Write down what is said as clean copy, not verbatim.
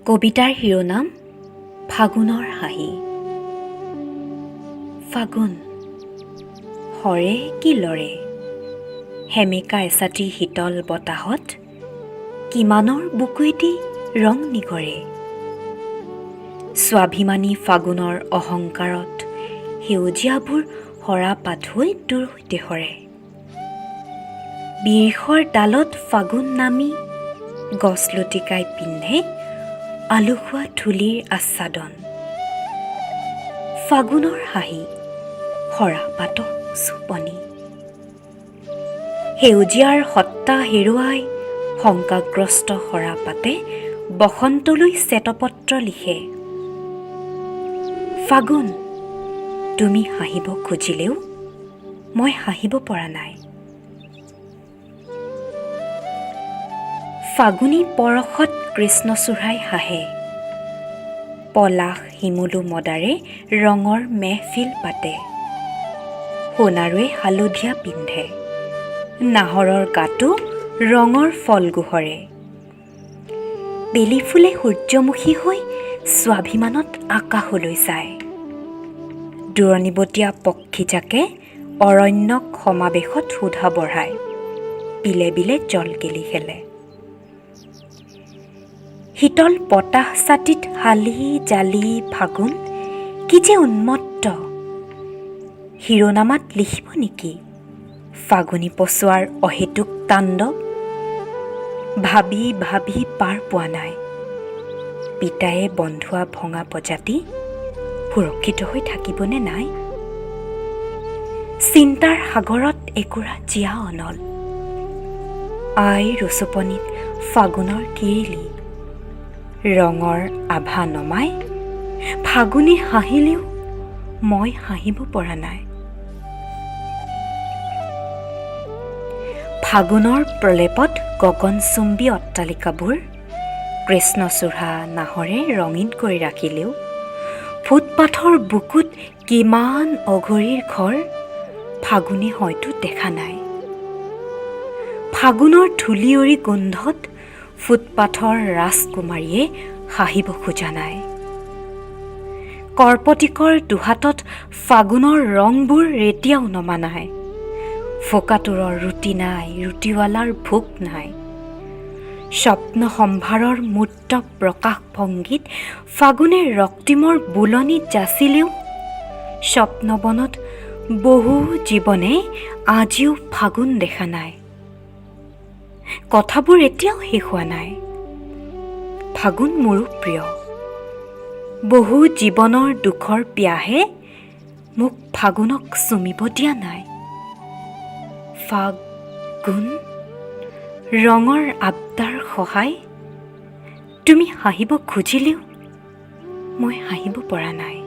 কবিতাৰ শিৰোনাম ফাগুনৰ হাঁহি। ফাগুন সৰে কি লৰে, সেমেকা এচাটি শীতল বতাহত কিমানৰ বুকুৱেদি ৰং নিগৰে। স্বাভিমানী ফাগুনৰ অহংকাৰত সেউজীয়াবোৰ সৰাপাত হৈ দূৰৈতে সৰে। বিৰিখৰ ডালত ফাগুন নামি গছ লতিকাই পিন্ধে আলসুৱা ধূলিৰ আচ্ছাদন। ফাগুনৰ হাঁহি সৰাপাতৰ উচুপনি। সেউজীয়াৰ সত্তা হেৰুৱাই শংকাগ্ৰস্ত সৰাপাতে বসন্তলৈ শ্বেতপত্ৰ লিখে। ফাগুন, তুমি হাঁহিব খুজিলেও মই হাঁহিব পৰা নাই। ফাগুনী পৰশত কৃষ্ণচূড়াই হাঁহে, পলাশ শিমলু মদাৰে ৰঙৰ মেহফিল পাতে, সোণাৰুৱে হালধীয়া পিন্ধে, নাহৰৰ গাতো ৰঙৰ ফল্গু সৰে। বেলি ফুলে সূৰ্যমুখী হৈ স্বাভিমানত আকাশলৈ চায়। দূৰণিবটীয়া পক্ষীজাকে অৰণ্যক সমাৱেশত সোধা বঢ়ায়, বিলে বিলে জলকেলি খেলে। শীতল বতাহ ছাটিত হালি জালি ফাগুন কি যে উন্মত্ত। শিৰোনামাত লিখিব নেকি ফাগুনী পছোৱাৰ অহেতুক তাণ্ডৱ? ভাবি ভাবি পাৰ পোৱা নাই। পিতায়ে বন্ধোৱা ভঙা প্ৰজাতি সুৰক্ষিত হৈ থাকিবনে নাই? চিন্তাৰ সাগৰত একুৰা জীয়া অনল। আইৰ উচুপনিত ফাগুনৰ কিৰিলি, ৰঙৰ আভা নমাই ফাগুনে হাঁহিলেও মই হাঁহিব পৰা নাই। ফাগুনৰ প্ৰলেপত গগনচুম্বী অট্টালিকাবোৰ কৃষ্ণচূড়া নাহৰে ৰঙীন কৰি ৰাখিলেও ফুটপাথৰ বুকুত কিমান অঘৰীৰ ঘৰ ফাগুনে হয়তো দেখা নাই। ফাগুনৰ ধূলিয়ৰি গোন্ধত ফুটপাথৰ ৰাজকুমাৰীয়ে হাঁহিব খোজা নাই। কৰ্পটিকৰ দুহাতত ফাগুনৰ ৰংবোৰ এতিয়াও নমা নাই। ফকাটোৰৰ ৰুটি নাই, ৰুটিৱালাৰ ভোক নাই। স্বপ্ন সম্ভাৰৰ মূৰ্ত প্ৰকাশ ভংগীত ফাগুনে ৰক্তিমৰ বুলনি যাচিলেও স্বপ্নবনত বহু জীৱনে আজিও ফাগুন দেখা নাই। কথাবোৰ এতিয়াও শেষ হোৱা নাই। ফাগুন মোৰো প্ৰিয়। বহু জীৱনৰ দুখৰ পিয়াহে মোক ফাগুনক চুমিব দিয়া নাই। ফাগুন, ৰঙৰ আবদাৰ সহায়, তুমি হাঁহিব খুজিলেও মই হাঁহিব পৰা নাই।